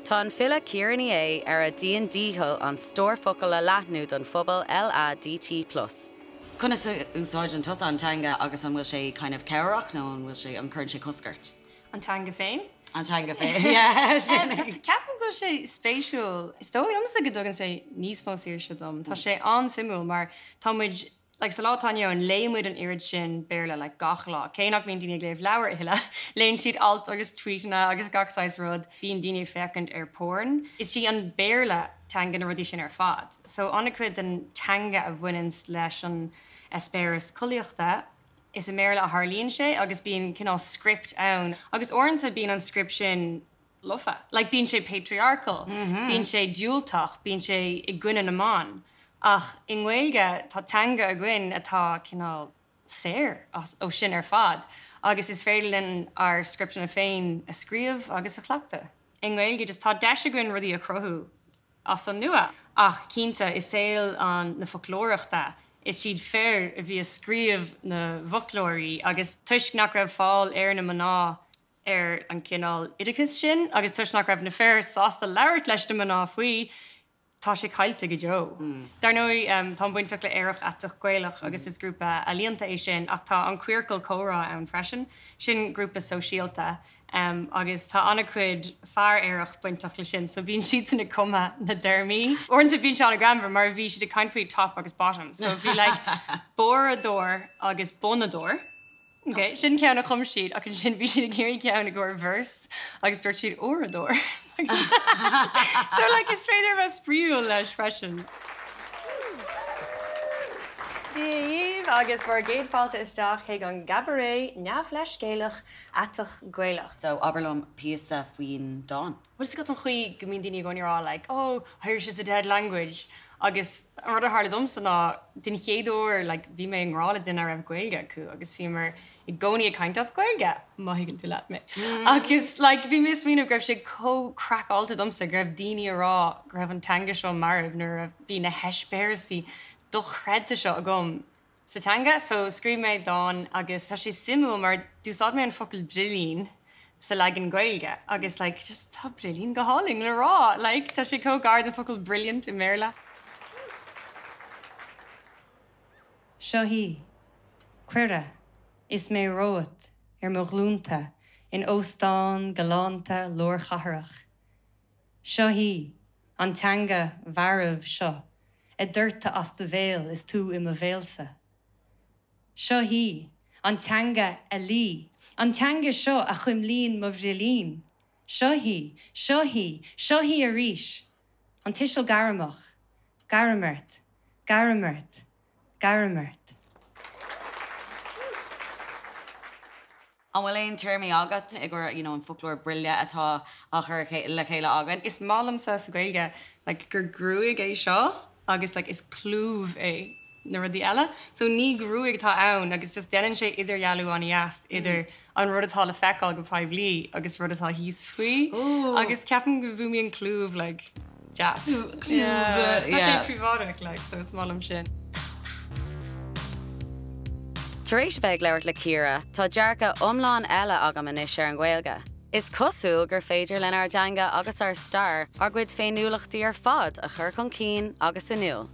Tá an file Ciara Ní É ar a dian-dícheall an stór focal a leathnú don phobal LADT plus. Conas a úsáideann tusa an teanga agus an bhfuil sé kind of cabhrach nó an bhfuil sé, an cuireann sé cosc ort? An teanga féin? An teanga féin, yeah, sin é. Ceapaim go bhfuil sé spéisiúil. Is dóigh liomsa go dtugann sé níos mó saoirse dom. Tá sé an-suimiúil mar tá muid, like sa lá atá inniu ann, léann muid an oiread sin Béarla like gach lá. Cé nach mbíonn daoine ag léamh leabhar a thuilleadh, léann siad alt agus tweetanna agus gach saghas rud. Bíonn daoine ag féachaint ar porn. Is í an Béarla teanga na rudaí sin ar fad. So an-chuid den teanga a bhaineanns leis an eispéireas collaíochta, is i mBéarla a tharlaíonn sé agus bíonn cineál script ann agus uaireanta bíonn an script sin lofa. Like bíonn sé patriarchal, bíonn sé diúltach, bíonn sé i gcoinne na mban. Ach i nGaeilge tá teanga againn atá cineál saor as ó sin ar fad agus is féidir linn ár scripteanna féin a scríobh agus a chleachtadh. I nGaeilge just tá deis againn rudaí a chruthú as an nua. Ach cinnte, i saol an na foclóireachta, is iad fir a bhí ag scríobh na bhfoclóirí agus toisc nach raibh fáil ar na mná ar an gcineál oideachais sin agus toisc nach raibh na fir sásta labhairt leis na mná faoi, tá sé caillte go deo. Dar ndóigh, táim bainteach le Aerach Aiteach Gaelach agus is grúpa ealaíonta é sin ach tá an Queercal Comhrá ann freisin, sin grúpa sóisialta agus tá an-chuid fear aerach bainteach le sin so bíonn siadsan ag cumadh na dtéarmaí. Uaireanta bíonn sé an-ghreannmhar mar bhí siad ag caint faoi top agus bottom so bhí like barradóir agus bonnadóir. Ok, sin ceann a chum siad ach ansin bhí siad ag iarraidh ceann i gcomhair verse agus dúirt siad uaireadóir. So like is féidir a bheith spraíúil leis freisin. Dia dhaoibh agus bhur gcéad fáilte isteach chuig an gCabaret neamhleithscéalach aiteach Gaelach. So abair liom píosa faoin dán. Bhfuil 'fhios agat an chaoi go mbíonn daoine i gcónaí ag rá like oh, Irish is a dead language agus an rud a tharla domsa ná den chéad uair like bhí mé i ngrá le duine a raibh Gaeilge acu agus bhíomar i gcónaí ag caint as Gaeilge, má thuigeann tú leat mé. Agus like bhí mé ag smaoineamh go raibh sé chomh craiceáilte domsa go raibh daoine ag rá go raibh an teanga seo marbh nuair a bhí na heispéireasaí dochreidte seo agam sa teanga. So scríobh mé dán agus tá sé suimiúil mar d'úsáid mé an focal brillín sa leagan Gaeilge agus like just tá brillín go hálainn le rá like tá sé chomh gar don focal brilliant i mBéarla. Seo í. Cuireadh, is mé romhat ar mo ghlúnta in óstán galánta lárchathrach. Seo í, an teanga mharbh seo ag doirteadh as do bhéal is tú i mo bhéalsa. Seo í, an teanga a luí, an teanga seo a chuimlíonn mo bhrillín. Seo í, seo í, seo í arís, an tuiseal gairmeach, gairim ort, gairim ort, gairim ort. An bhfuil aon téarmaí agat i gcomhair you know an foclóir brille atá á chur le chéile againn? Is maith liomsa sa Ghaeilge like gur gruaig é seo agus like is clúmh é na rudaí eile. So ní gruaig atá ann agus just déanann sé idirdhealú an-dheas idir an rud atá le feiceáil go poiblí agus rud atá thíos faoi. Agus ceapaim go bhfuaimíonn clúmh like deas. Clúmh, yeah. Tá sé príobháideach like so is maith liom sin. Tar éis a bheith ag labhairt le Ciara, tá dearcadh iomlán eile agam anois ar an Ghaeilge. Is cosúil gur féidir lenár dteanga agus ár stair ár gcuid féiniúlachtaí ar fad a chur chun cinn agus in iúl.